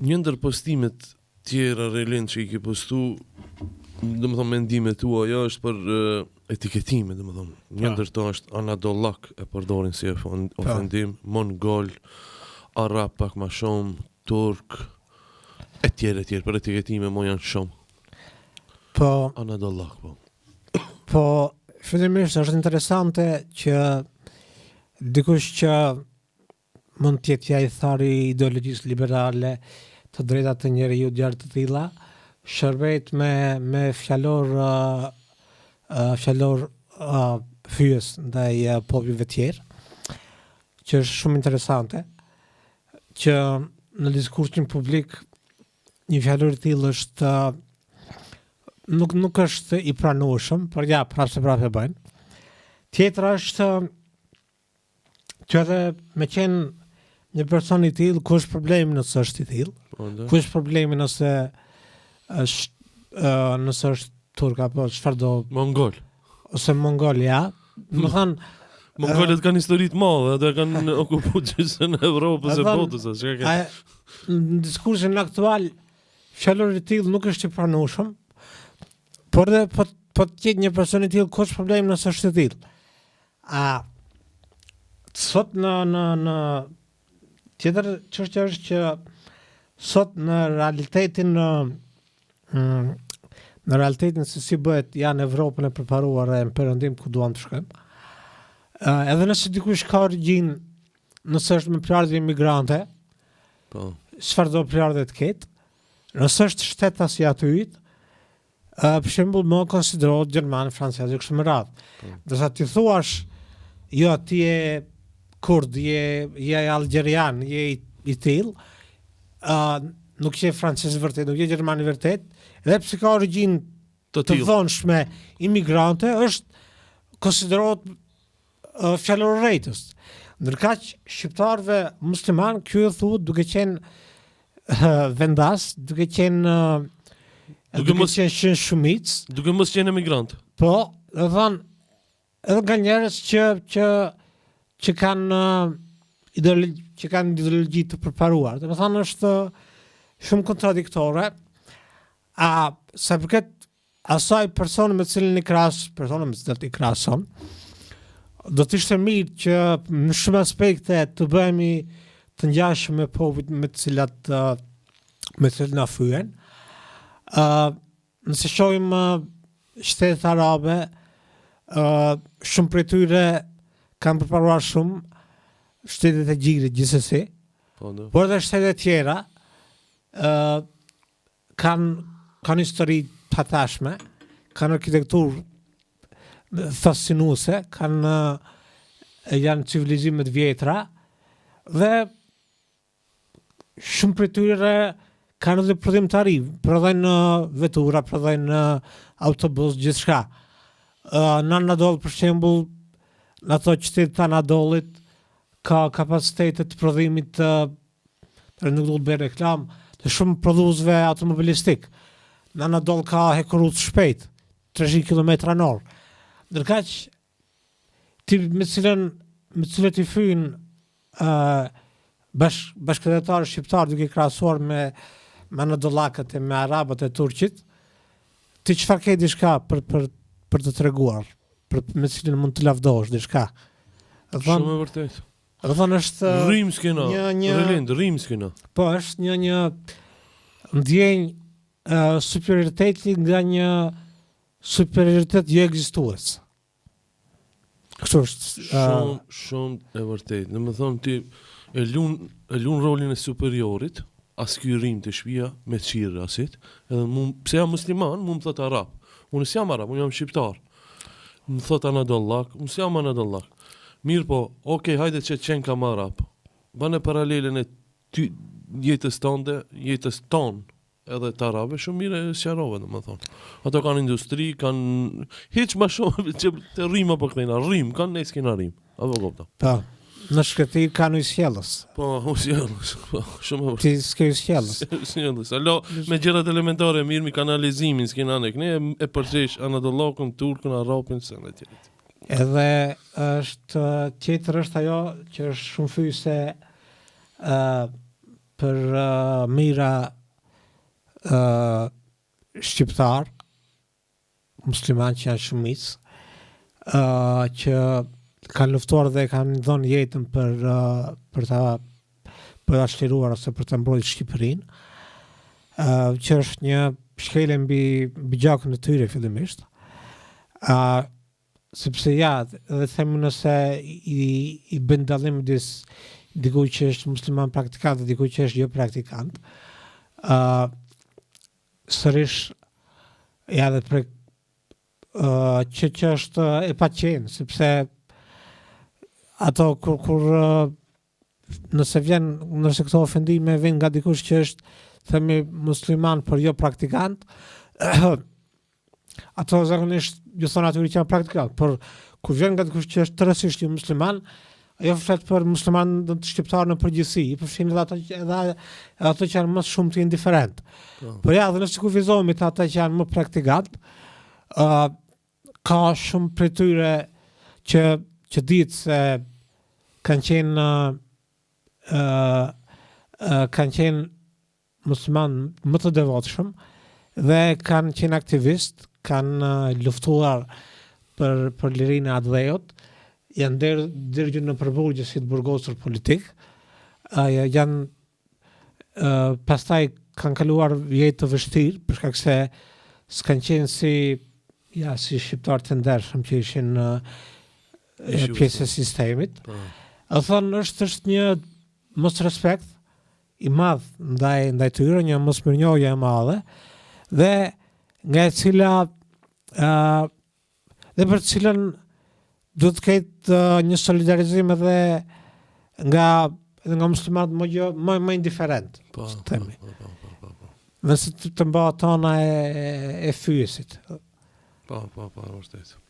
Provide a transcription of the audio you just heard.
Një ndër postimet tjera Relind që i ke postu, domethonë mendimet tua, ajo është për uh, etiketime, domethonë. Një Po. ndër to është Anadollak e përdorin si ofendim, Po. ofendim mongol, arab pak ma shumë, turk, e tjerë e tjerë, për etiketime mo janë shumë. Po, Anadollak, po. Po, fillimisht është interesante që dikush që mund të jetë ja ithtar i ideologjisë liberale, të drejtat të njeriut, gjëra të tilla, shërbet me me fjalor uh, uh, fjalor uh, fyes ndaj uh, popujve tjerë, që është shumë interesante, që në diskursin publik një fjalor i tillë është nuk nuk është i pranueshëm, por ja, prapë se prapë e bëjnë. Tjetra është që edhe me qenë një person i tillë, ku është problemi nëse është i tillë? Po, ndë. Ku është problemi nëse është ë, nëse është turk apo çfarë do Mongol. ose mongol, ja. Më thënë, Mongolët kanë histori të madhe, ata kanë okupuar gjysmën e Evropës e Edhe- botës, a çka ke? A, në diskursin aktual, fjalori i tillë nuk është i pranueshëm, por edhe po, po të jetë një person i tillë, ku është problemi nëse është i tillë? A sot në në në tjetër çështje është që sot në realitetin në mm, në realitetin se si bëhet ja në Evropën e përparuar e në perëndim ku duam të shkojmë. Ë, edhe nëse dikush ka origjinë, nëse është me prejardhje imigrante, Po. çfarë do prejardhje të ketë, nëse është shtetas i atyt, ë për shembull më konsiderohet gjerman, francez e kështu me radhë. Po. Ndërsa ti thuash, jo ti je kurd, je je algjerian, je i, i tillë, ë nuk je francez i vërtet, nuk je gjerman i vërtet, edhe pse ka origjinë Të të tillë. dhënshme imigrante, është konsiderohet uh, fjalor urrejtës. Ndërkaq shqiptarëve musliman ky e thuhet duke qenë uh, vendas, duke qenë uh, Duke duke, mos- qenë qenë shumicë, Duke mos qenë emigrant. po, do të thonë edhe nga njerëz që që që kanë uh, ideologji që kanë ideologji të përparuar. Do të thonë është shumë kontradiktore. A sa i përket asaj personi me të cilin i krahas, personi me të cilët i krahason, do të ishte mirë që në shumë aspekte të bëhemi të ngjashëm me popujt me të cilat ë, me të cilët na fyen. Ë, nëse shohim ë, shtetet arabe, ë shumë prej tyre kanë përparuar shumë shtetet e gjirit gjithsesi, Po, ndë. por edhe shtetet tjera ë kanë kanë histori të hatashme, kanë arkitekturë fascinuese, kanë ë, janë civilizime të vjetra dhe shumë prej tyre kanë edhe prodhimtari, prodhojnë ë, vetura, prodhojnë ë, autobus, gjithçka. Ë, Në Anadolu për shembull, në ato qytete të Anadollit ka kapacitete të prodhimit të tani nuk do të bëj reklam, të shumë prodhuesve automobilistik. Në Anadolu ka hekurudhë të shpejt, 300 km në orë. Ndërkaq ti me cilën me cilët i fyn ë bash bashkëqytetarë shqiptar duke krahasuar me me anadollakët e me arabët e turqit, ti çfarë ke diçka për për për të treguar, për me cilën mund të lavdohesh diçka. Do Shumë thonë, e vërtetë. do thonë është Rrim s'kena. një- një- Relind, rrim s'kena. Po, është një një ndjenjë uh, superioriteti nga një superioritet jo ekzistues. Kështu është. ë, Shumë, shumë e vërtetë. Do të thonë ti e lun e lun rolin e superiorit, as ky rrim të shtëpia me qirë asit, edhe mu, pse jam musliman, mu më thot arab. Unë s'jam arab, unë jam shqiptar. Më thot anadollak, unë s'jam anadollak. Mirë po, okej, hajde që qenë kam arab. Bane paralelen e ty, jetës tënde, jetës tonë, edhe të arabe, shumë mirë e sqarove, domethënë. Ato kanë industri, kanë hiç më shumë që të rrima po kthejna, rrim, kanë ne s'kena rrim. Apo kupton? Po, në shkretir kanë ujësjellës. Po, ujësjellës, po, shumë e vërtetë. Ti s'ke ujësjellës. Ujësjellës. Alo, me gjërat elementare mirë mi kanalizimin s'kena ne, ne e përgjesh Anadollokun, Turkun, Arapin, se në tjetër. Edhe është tjetër është ajo që është shumë fyse ë. për uh, mijëra uh, shqiptar, musliman që janë shumicë, uh, që kanë luftuar dhe kanë dhënë jetën për uh, për ta për ta çliruar ose për ta mbrojtur Shqipërinë, uh, që është një shkelje mbi mbi gjakun e tyre fillimisht. Uh, sepse ja, dhe themi nëse i, i bën dallim midis dikujt që është musliman praktikant dhe dikujt që është jo praktikant, uh, sërish ja dhe për uh, që që është e paqenë, sepse ato kur kur uh, nëse vjen nëse këto ofendime vijnë nga dikush që është themi musliman por jo praktikant, ato zakonisht ju thonë atyre që janë praktikant, por kur vjen nga dikush që është tërësisht jo musliman, ajo flet për muslimanët shqiptarë në përgjithësi, i përfshin edhe ato që edhe, edhe ato që janë më shumë të indiferent. Po. Por ja, dhe nëse kufizohemi te ata që janë më praktikant, ë uh, ka shumë prej tyre që që dihet se kanë qenë ë uh, kanë qenë musliman më të devotshëm dhe kanë qenë aktivist, kanë luftuar për për lirinë e atdheut, janë der dergjur nëpër burgje si të burgosur politik, uh, janë uh, pastaj kanë kaluar jetë të vështirë për shkak se s'kanë qenë si ja si shqiptarë të ndershëm që ishin uh, pjesë e sistemit. Po. E thonë është është një mosrespekt i madh ndaj ndaj tyre, një mosmirënjohje e madhe dhe nga e cila ë uh, dhe për të cilën duhet të ketë uh, një solidarizim edhe nga edhe nga muslimanët më jo më më indiferent, po, të themi. Po, po, po, po, po. Nëse të, të mbahet ana e e fyesit. Po, po, po, vërtet.